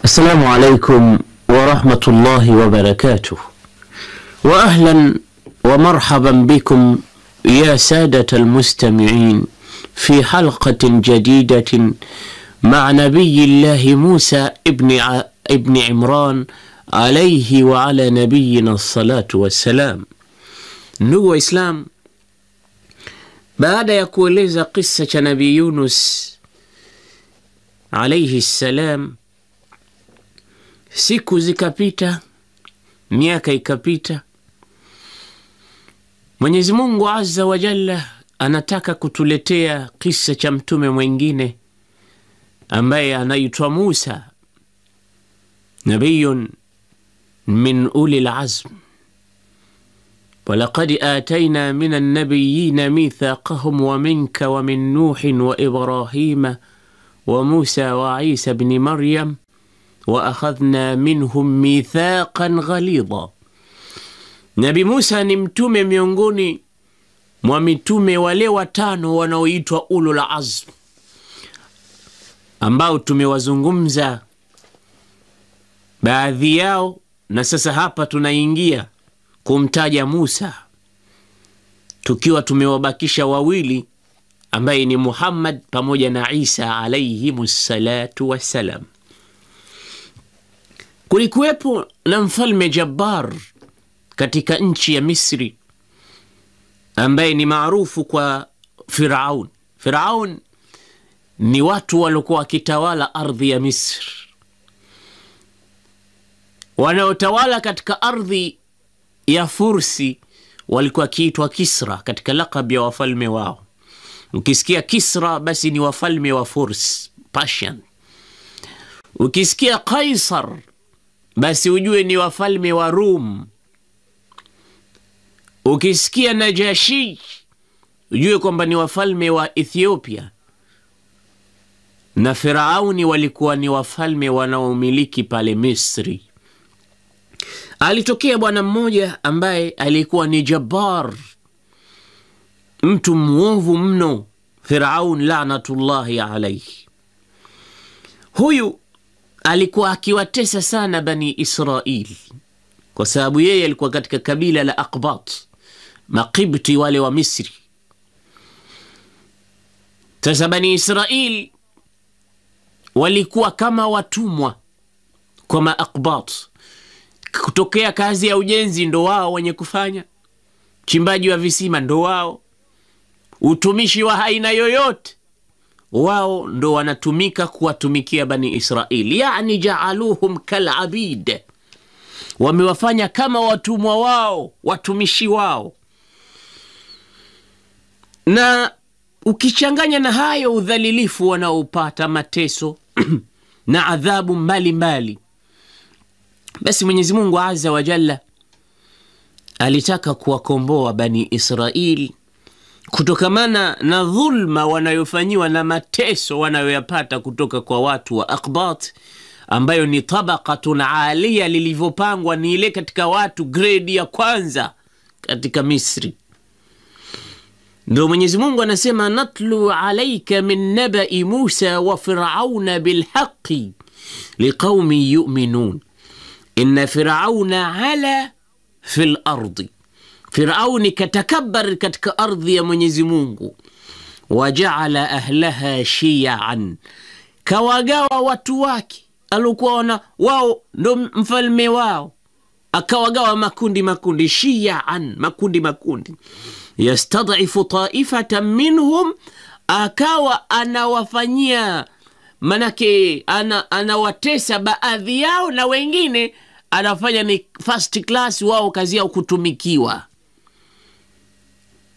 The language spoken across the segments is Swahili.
السلام عليكم ورحمة الله وبركاته، وأهلا ومرحبا بكم يا سادة المستمعين في حلقة جديدة مع نبي الله موسى ابن عمران عليه وعلى نبينا الصلاة والسلام. Ndugu Waislamu, baada ya kueleza kisa cha Nabii Yunus alayhi salam, siku zikapita, miaka ikapita. Mwenyezi Mungu Azza wa Jalla anataka kutuletea kisa cha mtume mwingine ambaye anaitwa Musa, nabiyun min ulil azm. ولقد آتينا من النبيين ميثاقهم ومنك ومن نوح وإبراهيم وموسى وعيسى بن مريم وأخذنا منهم ميثاقا غليظا. Nabii Musa ni mtume miongoni mwa mitume wale watano wanaoitwa ulul azm, ambao tumewazungumza baadhi yao, na sasa hapa tunaingia kumtaja Musa tukiwa tumewabakisha wawili ambaye ni Muhammad pamoja na Isa alayhimus salatu wassalam. Kulikuwepo na mfalme Jabbar katika nchi ya Misri ambaye ni maarufu kwa Firaun. Firaun ni watu waliokuwa wakitawala ardhi ya Misri, wanaotawala katika ardhi ya Fursi walikuwa kiitwa Kisra katika lakabi ya wafalme wao. Ukisikia Kisra basi ni wafalme wa Furs, Persian. Ukisikia Kaisar basi ujue ni wafalme wa Rum. Ukisikia Najashi ujue kwamba ni wafalme wa Ethiopia. Na Firauni walikuwa ni wafalme wanaomiliki pale Misri. Alitokea bwana mmoja ambaye alikuwa ni Jabbar, mtu muovu mno, Firaun laanatullahi alayhi. Huyu alikuwa akiwatesa sana Bani Israili kwa sababu yeye alikuwa katika kabila la Aqbat, Maqibti wale wa Misri. Sasa Bani Israili walikuwa kama watumwa kwa Maaqbat. Kutokea kazi ya ujenzi ndo wao wenye kufanya, chimbaji wa visima ndo wao, utumishi wa aina yoyote wao ndo wanatumika kuwatumikia Bani Israili. Yani jaaluhum kalabid, wamewafanya kama watumwa wao, watumishi wao. Na ukichanganya na hayo udhalilifu wanaopata, mateso na adhabu mbalimbali, basi Mwenyezi Mungu Azza wa Jalla alitaka kuwakomboa Bani Israili kutokamana na dhulma wanayofanyiwa na mateso wanayoyapata kutoka kwa watu wa Aqbat, ambayo ni tabaqatun alia, lilivyopangwa ni ile katika watu grade ya kwanza katika Misri. Ndio Mwenyezi Mungu anasema natlu alayka min nabai Musa wa Firauna bilhaqqi liqaumin yu'minun inna Firauna ala fil ardi. Firauni katakabbar katika ardhi ya Mwenyezi Mungu, wajaala ahlaha shi'an, kawagawa watu wake alikuwa wao ndo mfalme wao, akawagawa makundi makundi, shi'an, makundi makundi, yastad'ifu ta'ifatan minhum, akawa anawafanyia manake anawatesa baadhi yao na wengine anafanya ni first class, wao kazi yao kutumikiwa.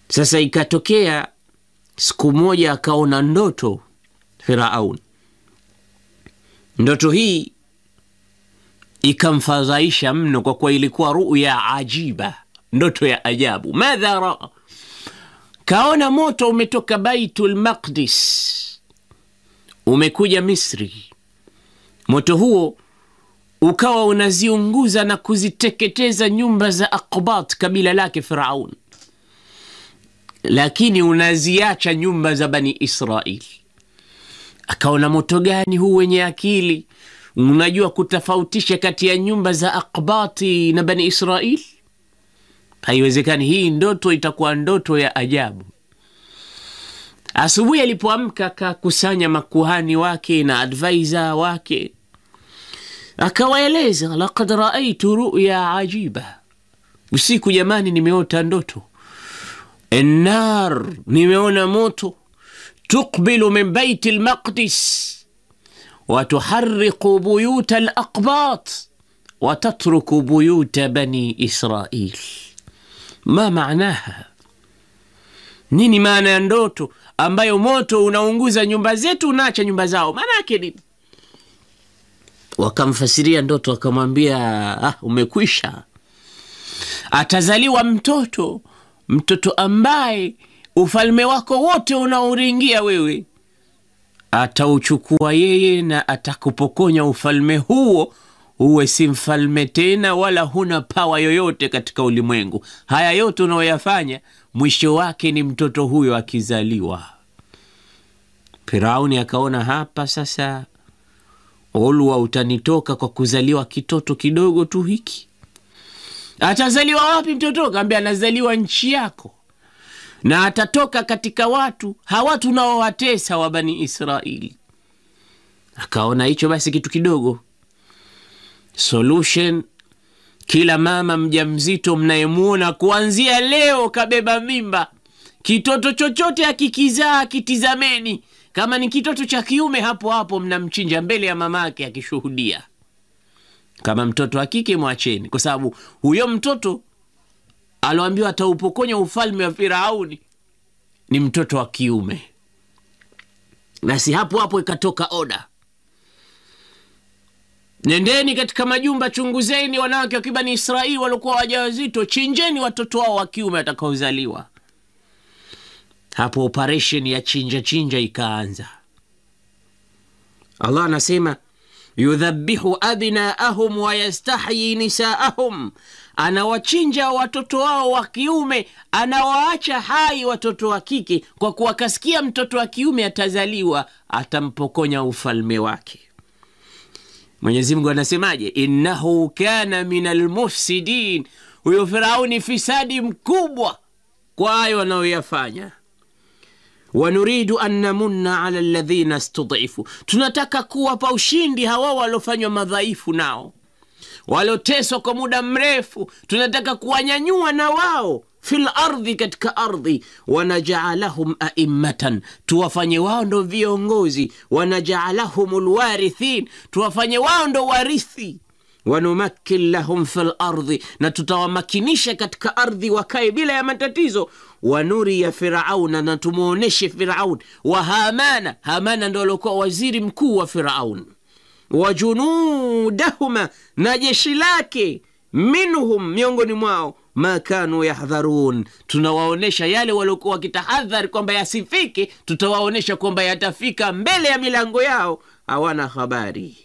Sasa ikatokea siku moja akaona ndoto Firaun. Ndoto hii ikamfadhaisha mno kwa kuwa ilikuwa ruya ajiba, ndoto ya ajabu. Madha raa? Kaona moto umetoka Baitul Maqdis umekuja Misri. Moto huo ukawa unaziunguza na kuziteketeza nyumba za Aqbat, kabila lake Firaun, lakini unaziacha nyumba za Bani Israili. Akaona moto gani huu wenye akili Unajua kutofautisha kati ya nyumba za Akbati na Bani Israil? Haiwezekani, hii ndoto itakuwa ndoto ya ajabu. Asubuhi alipoamka akakusanya makuhani wake na advisor wake, akawaeleza laqad raaitu ruya ajiba, usiku jamani, nimeota ndoto ennar, nimeona moto tuqbilu min baiti lmaqdis watuhariqu buyuta alaqbat watatruku buyuta bani Israil. Ma maanaha? Nini maana ya ndoto ambayo moto unaunguza nyumba zetu unaacha nyumba zao? Maana yake nini? Wakamfasiria ndoto, wakamwambia umekwisha. Atazaliwa mtoto, mtoto ambaye ufalme wako wote unaoringia wewe atauchukua yeye na atakupokonya ufalme huo, uwe si mfalme tena wala huna pawa yoyote katika ulimwengu. Haya yote unaoyafanya mwisho wake ni mtoto huyo akizaliwa. Firauni akaona hapa sasa ulwa utanitoka kwa kuzaliwa kitoto kidogo tu hiki. Atazaliwa wapi mtoto? Kaambia anazaliwa nchi yako, na atatoka katika watu hawa tunaowatesa wa Bani Israili. Akaona hicho basi kitu kidogo. Solution, kila mama mjamzito mnayemuona kuanzia leo kabeba mimba, kitoto chochote akikizaa kitizameni. Kama ni kitoto cha kiume, hapo hapo mnamchinja mbele ya mamake akishuhudia. Kama mtoto wa kike mwacheni, kwa sababu huyo mtoto aloambiwa ataupokonya ufalme wa Firauni ni mtoto wa kiume. Na si hapo hapo ikatoka oda, nendeni katika majumba, chunguzeni wanawake wa Kibani Israeli waliokuwa wajawazito, chinjeni watoto wao wa kiume watakaozaliwa. Hapo operation ya chinja chinja ikaanza. Allah anasema yudhabihu abnaahum wa yastahyi nisaahum, anawachinja watoto wao wa kiume, anawaacha hai watoto wa kike, kwa kuwa kasikia mtoto wa kiume atazaliwa, atampokonya ufalme wake. Mwenyezi Mungu anasemaje? Innahu kana minal mufsidin, huyo Firauni fisadi mkubwa kwa hayo anayoyafanya. Wanuridu an namunna ala alladhina stud'ifu, tunataka kuwapa ushindi hawa walofanywa madhaifu nao waloteswa kwa muda mrefu, tunataka kuwanyanyua na wao fil ardhi, katika ardhi. Wanajaalahum aimmatan, tuwafanye wao ndo viongozi. Wanajaalahum alwarithin, tuwafanye wao ndo warithi. Wanumakkin lahum fil ardhi, na tutawamakinisha katika ardhi wakae bila ya matatizo. Wanuriya Firauna, na tumuoneshe Firaun wa Hamana. Hamana ndo alikuwa waziri mkuu wa Firaun. Wajunudahuma, na jeshi lake, minhum, miongoni mwao, ma kanu yahdharun, tunawaonesha yale waliokuwa wakitahadhari kwamba yasifike, tutawaonesha kwamba yatafika mbele ya milango yao, hawana habari.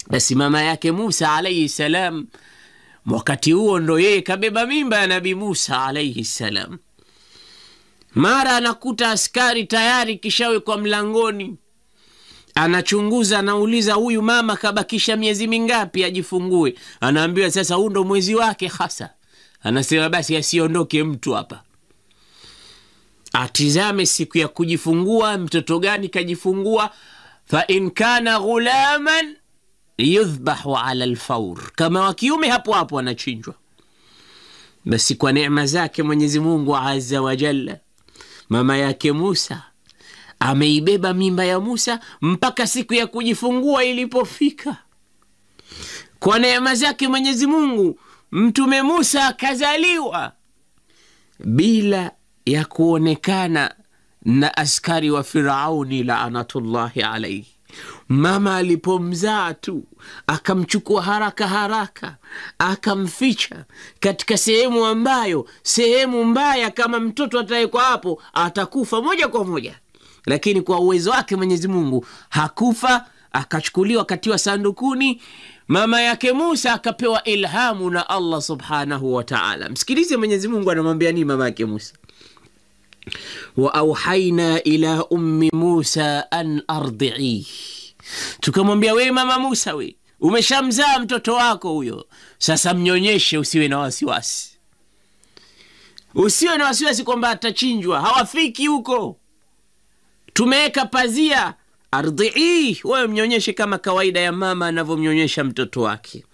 Basi mama yake Musa alayhi salam, wakati huo ndo yeye kabeba mimba ya Nabii Musa alayhi salam. Mara anakuta askari tayari kishawekwa mlangoni, anachunguza, anauliza huyu mama kabakisha miezi mingapi ajifungue? Anaambiwa sasa huu ndo mwezi wake hasa. Anasema basi asiondoke mtu hapa, atizame siku ya kujifungua, mtoto gani kajifungua. Fa in kana ghulaman yudhbahu ala alfawr, kama wa kiume hapo hapo anachinjwa. Basi kwa neema zake Mwenyezi Mungu azza wa jalla, mama yake Musa ameibeba mimba ya Musa mpaka siku ya kujifungua ilipofika. Kwa neema zake Mwenyezi Mungu, Mtume Musa akazaliwa bila ya kuonekana na askari wa Firauni laanatullahi alayhi. Mama alipomzaa tu akamchukua haraka haraka akamficha katika sehemu ambayo sehemu mbaya, kama mtoto atawekwa hapo atakufa moja kwa moja. Lakini kwa uwezo wake Mwenyezi Mungu hakufa, akachukuliwa katiwa sandukuni. Mama yake Musa akapewa ilhamu na Allah subhanahu wa ta'ala. Msikilize Mwenyezi Mungu anamwambia nini mama yake Musa. Wa auhaina ila ummi Musa an ardi'i, Tukamwambia, we mama Musa, we umeshamzaa mtoto wako huyo, sasa mnyonyeshe, usiwe na wasiwasi, usiwe na wasiwasi kwamba atachinjwa, hawafiki huko, tumeweka pazia. Ardhii, wewe mnyonyeshe kama kawaida ya mama anavyomnyonyesha mtoto wake.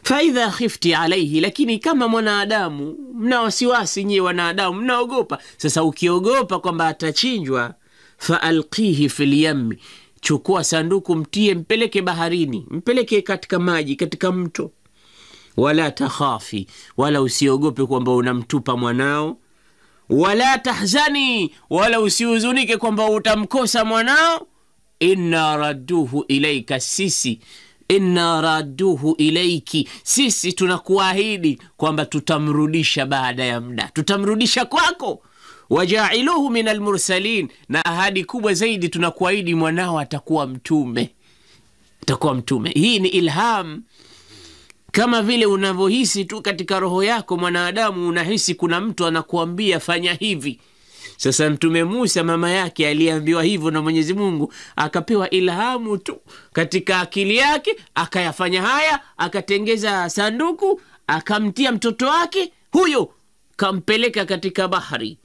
Faidha khifti alaihi, lakini kama mwanadamu mna wasiwasi, nyie wanadamu mnaogopa. Sasa ukiogopa kwamba atachinjwa, faalqihi fil yammi, chukua sanduku mtie, mpeleke baharini, mpeleke katika maji, katika mto. Wala takhafi, wala usiogope kwamba unamtupa mwanao. Wala tahzani, wala usihuzunike kwamba utamkosa mwanao. Inna radduhu ilaika, sisi inna radduhu ilaiki, sisi tunakuahidi kwamba tutamrudisha baada ya muda, tutamrudisha kwako. Wajailuhu min almursalin, na ahadi kubwa zaidi tunakuahidi mwanao atakuwa mtume, atakuwa mtume. Hii ni ilham, kama vile unavyohisi tu katika roho yako mwanadamu, unahisi kuna mtu anakuambia fanya hivi. Sasa Mtume Musa mama yake aliambiwa hivyo na Mwenyezi Mungu, akapewa ilhamu tu katika akili yake, akayafanya haya, akatengeza sanduku, akamtia mtoto wake huyo, kampeleka katika bahari,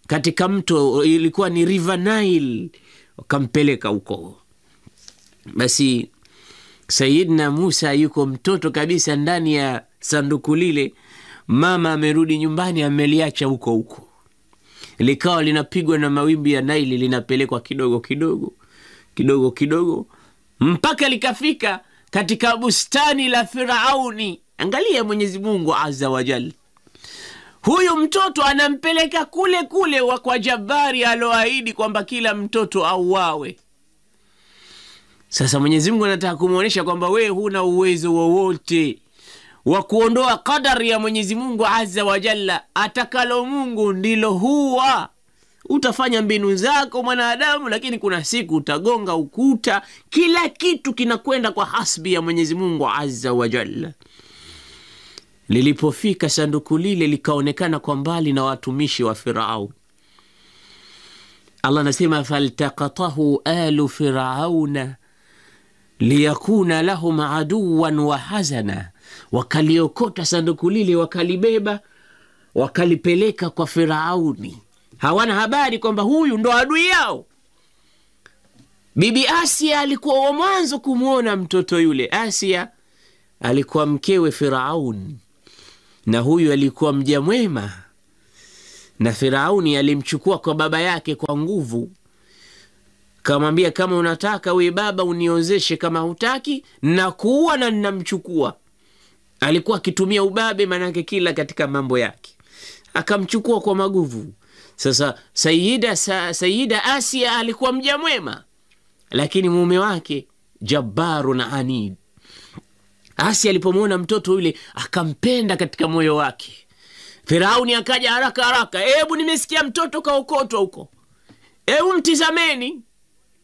katika mto, ilikuwa ni River Nile, kampeleka huko. Basi Sayyidina Musa yuko mtoto kabisa ndani ya sanduku lile, mama amerudi nyumbani, ameliacha huko huko, likawa linapigwa na mawimbi ya Naili, linapelekwa kidogo kidogo kidogo kidogo mpaka likafika katika bustani la Firauni. Angalia Mwenyezi Mungu Azza wa Jalla, huyu mtoto anampeleka kule kule wa kwa Jabari aloahidi kwamba kila mtoto auawe. Sasa Mwenyezi Mungu anataka kumuonesha kwamba we huna uwezo wowote wa kuondoa kadari ya Mwenyezi Mungu Azza wa Jalla. Atakalo Mungu ndilo huwa. Utafanya mbinu zako mwanadamu, lakini kuna siku utagonga ukuta. Kila kitu kinakwenda kwa hasbi ya Mwenyezi Mungu Azza wa Jalla. Lilipofika sanduku lile likaonekana kwa mbali na watumishi wa Firaun. Allah anasema faltaqatahu alu firauna liyakuna lahum aduwan wa hazana, wakaliokota sanduku lile wakalibeba wakalipeleka kwa Firauni. Hawana habari kwamba huyu ndo adui yao. Bibi Asia alikuwa wa mwanzo kumwona mtoto yule. Asia alikuwa mkewe Firaun, na huyu alikuwa mja mwema, na Firauni alimchukua kwa baba yake kwa nguvu, kamwambia kama unataka we baba uniozeshe, kama hutaki na kuua na ninamchukua. Alikuwa akitumia ubabe manake kila katika mambo yake, akamchukua kwa maguvu. Sasa Sayyida Asia alikuwa mja mwema, lakini mume wake jabbaru na anid. Asia alipomwona mtoto yule akampenda katika moyo wake. Firauni akaja haraka haraka, hebu nimesikia mtoto kaokotwa huko, hebu mtizameni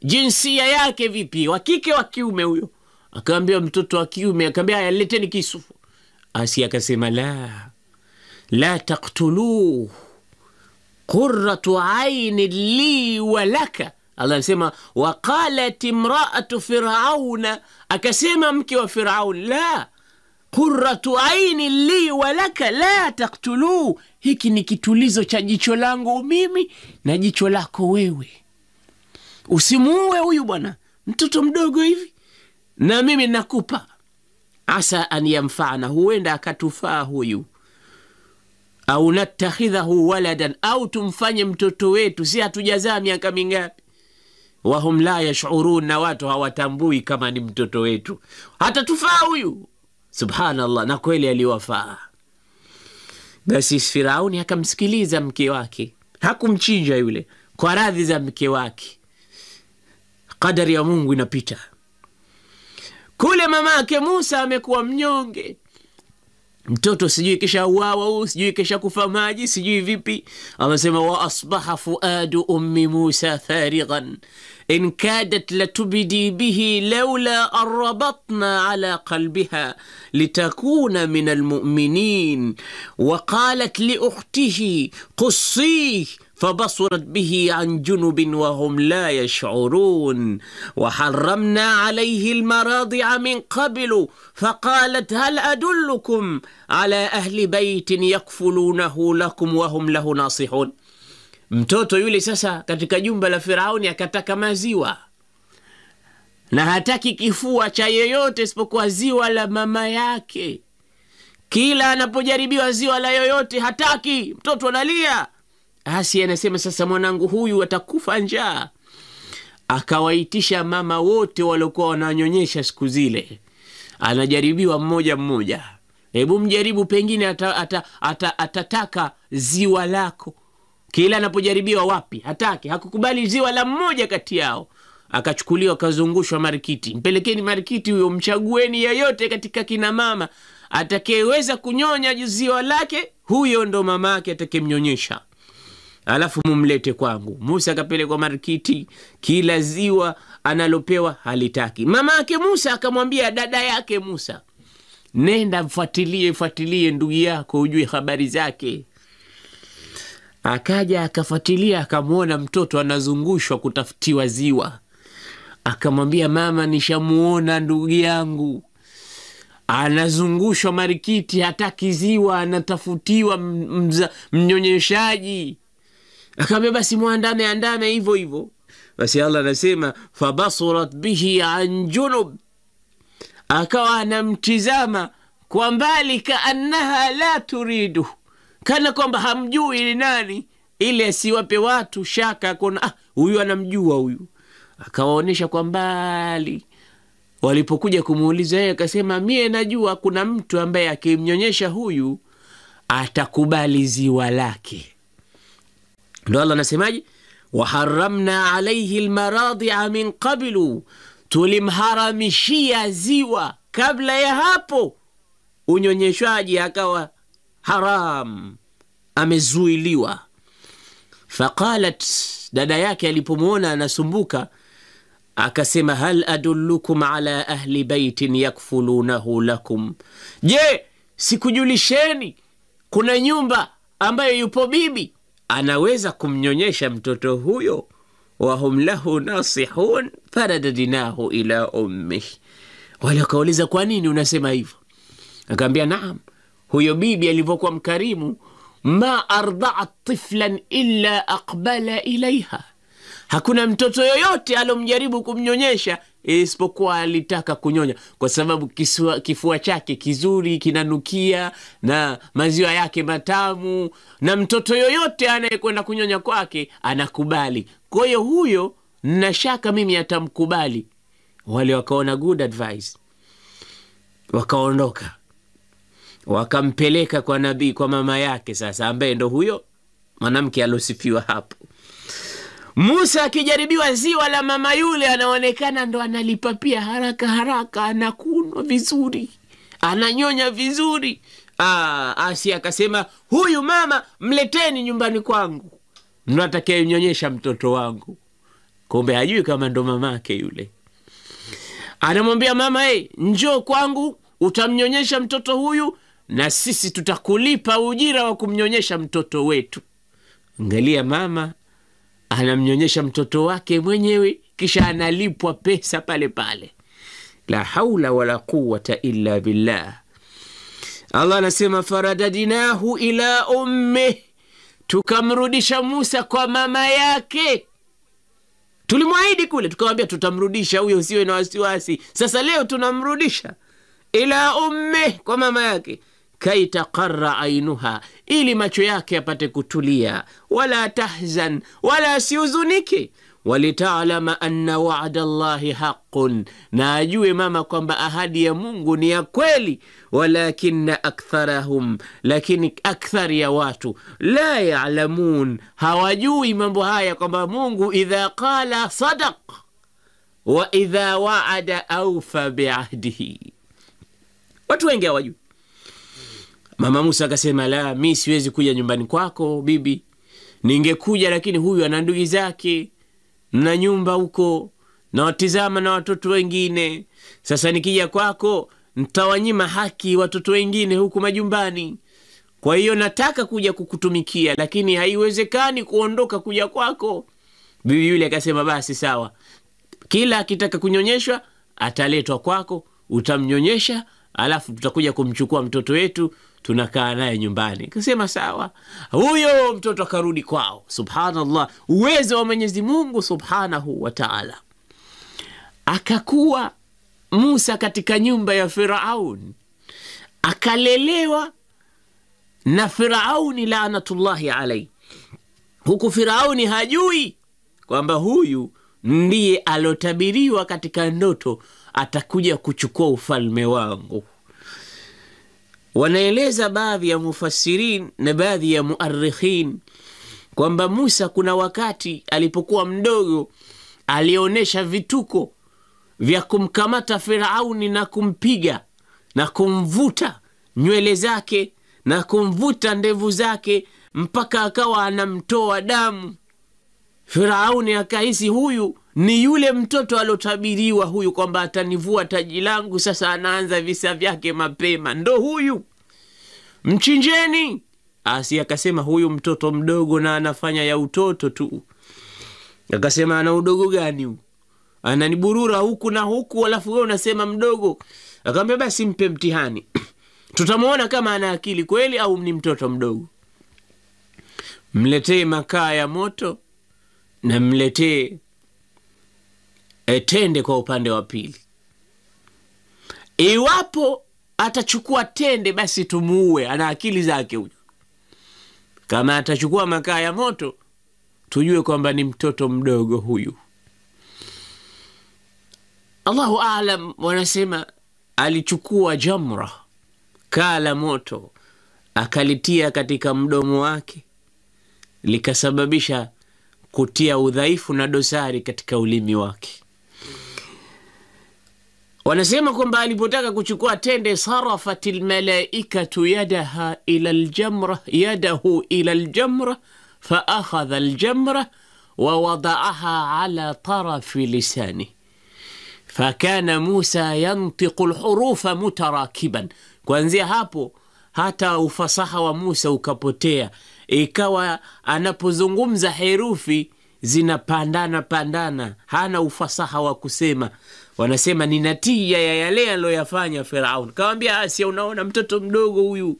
jinsia yake vipi, wa kike wa kiume huyo? Akaambia mtoto wa kiume. Akaambia haya, leteni kisu. Asia akasema la la taqtuluhu qurratu aini li wa laka. Allah anasema waqalat imra'atu fir'auna, akasema mke wa Firaun, la qurratu aini li wa laka la taqtuluhu, hiki ni kitulizo cha jicho langu mimi na jicho lako wewe. Usimuue huyu bwana, mtoto mdogo hivi, na mimi nakupa, asa an yamfa'ana, huenda akatufaa huyu, au natakhidhahu waladan, au tumfanye mtoto wetu, si hatujazaa miaka mingapi. Wahum la yash'urun, na watu hawatambui kama ni mtoto wetu, hata tufaa huyu. Subhanallah, na kweli aliwafaa. Basi Firauni akamsikiliza mke wake, hakumchinja yule, kwa radhi za mke wake. Kadari ya Mungu inapita. Kule mamake Musa amekuwa mnyonge, mtoto sijui kisha uawa, sijui kisha kufa maji, sijui vipi. Anasema wa asbaha fuadu ummi Musa farighan in kadat latubdi bihi laula arbatna ala qalbiha litakuna min almu'minin wa qalat li ukhtihi qussih fabasurat bihi an junubin wahum la yashurun waharamna alaihi lmaradia min qablu faqalat hal adullukum ala ahli baitin yakfulunahu lakum wahum lahu nasihun. Mtoto yule sasa katika jumba la Firauni akataka maziwa na hataki kifua cha yeyote isipokuwa ziwa la mama yake. Kila anapojaribiwa ziwa la yoyote hataki, mtoto analia. Asia anasema sasa mwanangu huyu atakufa njaa. Akawaitisha mama wote waliokuwa wananyonyesha siku zile, anajaribiwa mmoja mmoja, hebu mjaribu, pengine atataka ziwa lako. Kila anapojaribiwa wapi, hataki, hakukubali ziwa la mmoja kati yao. Akachukuliwa akazungushwa marikiti, mpelekeni marikiti huyo, mchagueni yeyote katika kina mama atakayeweza kunyonya ziwa lake, huyo ndo mama yake atakayemnyonyesha, alafu mumlete kwangu. Musa akapelekwa marikiti, kila ziwa analopewa halitaki. Mama yake Musa akamwambia dada yake Musa, nenda mfuatilie, fuatilie ndugu yako ujue habari zake. Akaja akafuatilia, akamwona mtoto anazungushwa kutafutiwa ziwa. Akamwambia mama, nishamuona ndugu yangu anazungushwa marikiti, hataki ziwa, anatafutiwa mnyonyeshaji. Akamwambia basi muandame andame hivyo hivyo. Basi Allah anasema fabasurat bihi an junub, akawa anamtizama kwa mbali, kaannaha la turidu, kana kwamba hamjui ni nani, ili asiwape watu shaka kuona huyu anamjua huyu. Akawaonyesha kwa mbali. Walipokuja kumuuliza yeye akasema, mie najua kuna mtu ambaye akimnyonyesha huyu atakubali ziwa lake. Ndio Allah anasemaje, waharamna alaihi almaradia min qablu, tulimharamishia ziwa kabla ya hapo unyonyeshwaji akawa haram, amezuiliwa. Faqalat, dada yake alipomwona anasumbuka akasema, hal adullukum ala ahli baitin yakfulunahu lakum, je, sikujulisheni kuna nyumba ambayo yupo bibi anaweza kumnyonyesha mtoto huyo, wahum lahu nasihun faradadinahu ila ummih. Wale wakauliza kwa nini unasema hivyo? Akaambia naam, huyo bibi alivyokuwa mkarimu, ma ardaat tiflan illa aqbala ilaiha, hakuna mtoto yoyote alomjaribu kumnyonyesha isipokuwa alitaka kunyonya, kwa sababu kifua chake kizuri kinanukia na maziwa yake matamu, na mtoto yoyote anayekwenda kunyonya kwake anakubali. Kwa hiyo huyo na shaka mimi atamkubali. Wale wakaona good advice, wakaondoka, wakampeleka kwa nabii, kwa mama yake sasa, ambaye ndo huyo mwanamke alosifiwa hapo. Musa akijaribiwa ziwa la mama yule, anaonekana ndo analipapia haraka haraka, anakunwa vizuri, ananyonya vizuri. Asia akasema, huyu mama mleteni nyumbani kwangu, ndo atakayenyonyesha mtoto wangu. Kumbe hajui kama ndo mamake yule. Anamwambia mama, hey, njoo kwangu utamnyonyesha mtoto huyu na sisi tutakulipa ujira wa kumnyonyesha mtoto wetu. Angalia, mama anamnyonyesha mtoto wake mwenyewe kisha analipwa pesa pale pale. La haula wala quwwata illa billah. Allah anasema faradadinahu ila ummih, tukamrudisha Musa kwa mama yake. Tulimwahidi kule tukamwambia tutamrudisha huyo, usiwe na wasiwasi. Sasa leo tunamrudisha ila ummih, kwa mama yake, kai taqarra ainuha, ili macho yake apate kutulia, wala tahzan, wala asihuzunike, walitalama anna wa'da Allahi haqqun, na ajue mama kwamba ahadi ya Mungu ni ya kweli, walakinna aktharahum, lakini akthari ya watu la ya'lamun, hawajui mambo haya kwamba Mungu idha qala sadaq wa idha wa'ada awfa bi'ahdihi. Watu wengi hawajui. Mama Musa akasema, la, mi siwezi kuja nyumbani kwako bibi. Ningekuja lakini huyu ana ndugu zake na nyumba huko na watizama na watoto wengine. Sasa nikija kwako nitawanyima haki watoto wengine huku majumbani. Kwa hiyo nataka kuja kukutumikia, lakini haiwezekani kuondoka kuja kwako. Bibi yule akasema basi sawa, kila akitaka kunyonyeshwa ataletwa kwako, utamnyonyesha, alafu tutakuja kumchukua mtoto wetu, tunakaa naye nyumbani. Akasema sawa. Huyo mtoto akarudi kwao. Subhanallah, uwezo wa Mwenyezi Mungu subhanahu wa Ta'ala. Akakuwa Musa katika nyumba ya Firaun, akalelewa na Firauni laanatullahi alayhi, huku Firauni hajui kwamba huyu ndiye alotabiriwa katika ndoto atakuja kuchukua ufalme wangu. Wanaeleza baadhi ya mufassirin na baadhi ya muarrikhin kwamba Musa kuna wakati alipokuwa mdogo alionyesha vituko vya kumkamata Firauni na kumpiga na kumvuta nywele zake na kumvuta ndevu zake mpaka akawa anamtoa damu. Firauni akahisi huyu ni yule mtoto alotabiriwa huyu kwamba atanivua taji langu, sasa anaanza visa vyake mapema, ndo huyu, mchinjeni. Asi akasema huyu mtoto mdogo na anafanya ya utoto tu. Akasema ana udogo gani huyu? Ananiburura huku na huku, alafu wewe unasema mdogo. Akamwambia basi mpe mtihani, tutamuona kama ana akili kweli au ni mtoto mdogo. Mletee makaa ya moto na mletee tende kwa upande wa pili. Iwapo atachukua tende basi tumuue, ana akili zake huyu. Kama atachukua makaa ya moto tujue kwamba ni mtoto mdogo huyu. Allahu aalam, wanasema alichukua jamra, kaa la moto, akalitia katika mdomo wake, likasababisha kutia udhaifu na dosari katika ulimi wake. Wanasema kwamba alipotaka kuchukua tende, sarafatil malaikatu yadaha ila aljamra, yadahu ila aljamra, fa akhadha aljamra wa wada'aha ala tarafi lisani, fakana Musa yantiqu alhurufa mutarakiban. Kuanzia hapo hata ufasaha wa Musa ukapotea, ikawa anapozungumza herufi zinapandana pandana, hana ufasaha wa kusema. Wanasema ni natija ya yale aliyoyafanya Firaun. Kaambia Asia, unaona mtoto mdogo huyu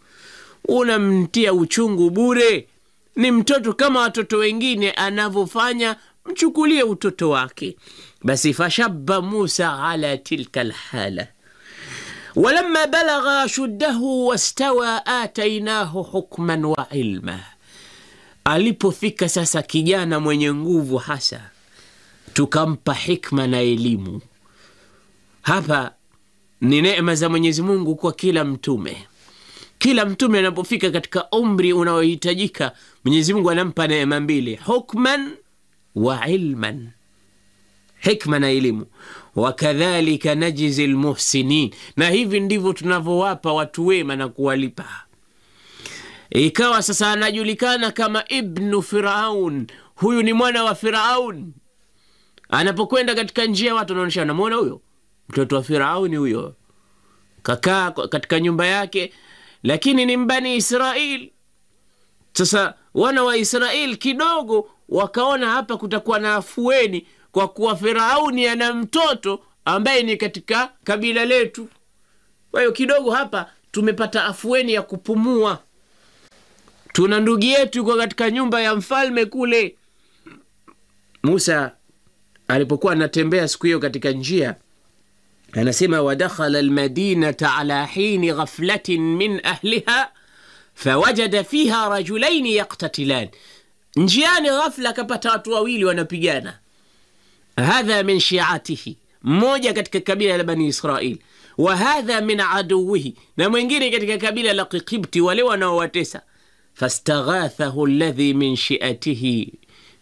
unamtia uchungu bure, ni mtoto kama watoto wengine anavyofanya, mchukulie utoto wake. Basi fashabba Musa ala tilka alhala walamma balagha shuddahu wastawa atainahu hukman wa ilma. Alipofika sasa kijana mwenye nguvu hasa, tukampa hikma na elimu. Hapa ni neema za Mwenyezi Mungu kwa kila mtume. Kila mtume anapofika katika umri unaohitajika, Mwenyezi Mungu anampa neema mbili, hukman wa ilman, hikma na elimu. Wakadhalika najzi almuhsinin, na hivi ndivyo tunavyowapa watu wema na kuwalipa. Ikawa sasa anajulikana kama ibnu Firaun, huyu ni mwana wa Firaun. Anapokwenda katika njia watu wanaonyesha, wanamuona huyo mtoto wa Firauni huyo, kakaa katika nyumba yake, lakini ni mbani Israel. Sasa wana wa Israel kidogo wakaona hapa kutakuwa na afueni, kwa kuwa Firauni ana mtoto ambaye ni katika kabila letu. Kwa hiyo kidogo hapa tumepata afueni ya kupumua. Tuna ndugu yetu yuko katika nyumba ya mfalme kule. Musa alipokuwa anatembea siku hiyo katika njia, anasema wadakhala almadinata ala hini ghaflatin min ahliha fawajada fiha rajulaini yaqtatilan. Njiani ghafla akapata watu wawili wanapigana. Hadha min shi'atihi, mmoja katika kabila la Bani Israil, wa hadha min aduwihi, na mwingine katika kabila la Qibti, wale wanaowatesa. Fastaghathahu alladhi min shi'atihi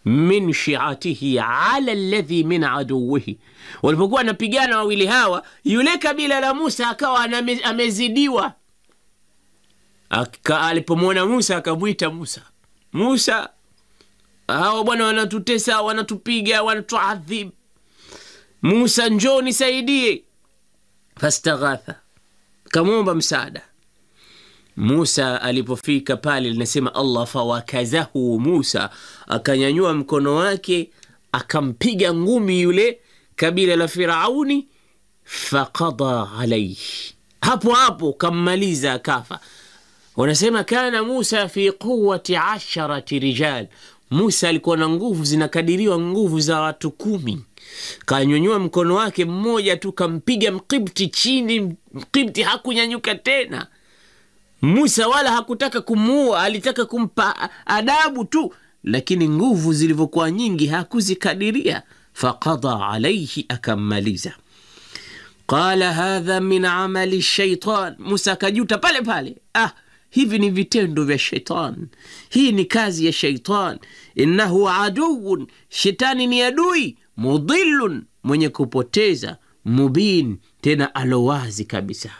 min shi'atihi ala alladhi min aduwihi. Walipokuwa wanapigana wawili hawa, yule kabila la Musa akawa amezidiwa. Alipomwona Musa akamwita Musa, Musa, hawa bwana wanatutesa, wanatupiga, wanatuadhib. Musa, njoo nisaidie. Fastaghatha, kamwomba msaada. Musa alipofika pale, linasema Allah, fawakazahu Musa, akanyanyua mkono wake akampiga ngumi yule kabila la Firauni, faqada alaihi, hapo hapo kammaliza, akafa. Wanasema kana Musa fi quwati 10 rijal, Musa alikuwa na nguvu zinakadiriwa nguvu za watu 10. Kanyanyua mkono wake mmoja tu kampiga Mkibti chini, Mkibti hakunyanyuka tena. Musa wala hakutaka kumuua, alitaka kumpa adabu tu, lakini nguvu zilivyokuwa nyingi hakuzikadiria. Faqada alaihi, akammaliza. Qala hadha min amali shaitan, Musa akajuta pale pale, hivi ni vitendo vya shaitan, hii ni kazi ya shaitan. Innahu aduun, shetani ni adui, mudhillun, mwenye kupoteza, mubin, tena alowazi kabisa.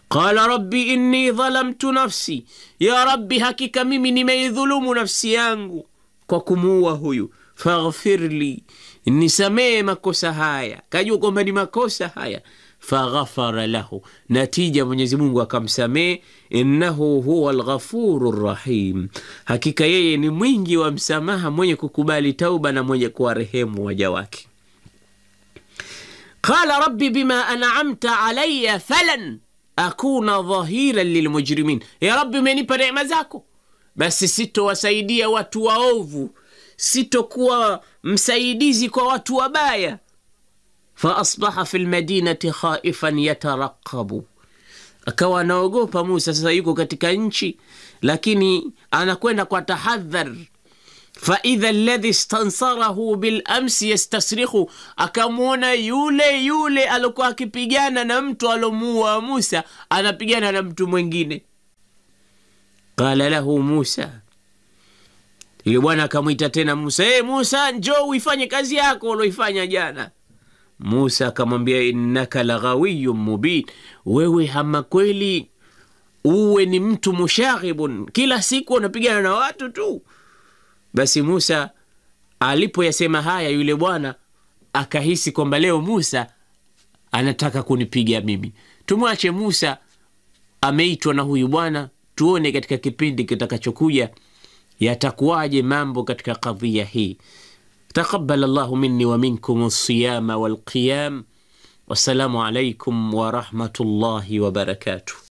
Qala rabbi inni dhalamtu nafsi, ya rabbi, hakika mimi nimeidhulumu nafsi yangu kwa kumuua huyu, faghfirli, nisamee makosa haya. Kajua kwamba ni makosa haya. Faghafara lahu, natija Mwenyezi Mungu akamsamee. Innahu huwa alghafuru rahim, hakika yeye ni mwingi wa msamaha, mwenye kukubali tauba na mwenye kuwarehemu waja wake. Qala rabbi bima an'amta alayya falan akuna dhahiran lilmujrimin, ya rabbi, umenipa neema zako, basi sitowasaidia watu waovu, sitokuwa msaidizi kwa watu wabaya. Fa asbaha fi lmadinati khaifan yataraqabu, akawa anaogopa Musa. Sasa yuko katika nchi, lakini anakwenda kwa tahadhar. Fa idha alladhi istansarahu bilamsi yastasrikhu, akamwona yule yule alikuwa akipigana na mtu alomuua Musa, anapigana na mtu mwingine. Qala lahu Musa, yule bwana akamwita tena Musa, hey, Musa, njoo uifanye kazi yako uloifanya jana. Musa akamwambia, innaka laghawiyyun mubin, wewe hama kweli uwe ni mtu mushaghibun, kila siku unapigana na watu tu. Basi Musa alipoyasema haya, yule bwana akahisi kwamba leo Musa anataka kunipiga mimi. Tumwache Musa, ameitwa na huyu bwana, tuone katika kipindi kitakachokuja yatakuwaje mambo katika kadhia hii. Taqabbal Allahu minni wa minkum as-siyama wal qiyam. Wassalamu alaykum wa rahmatullahi wa barakatuh.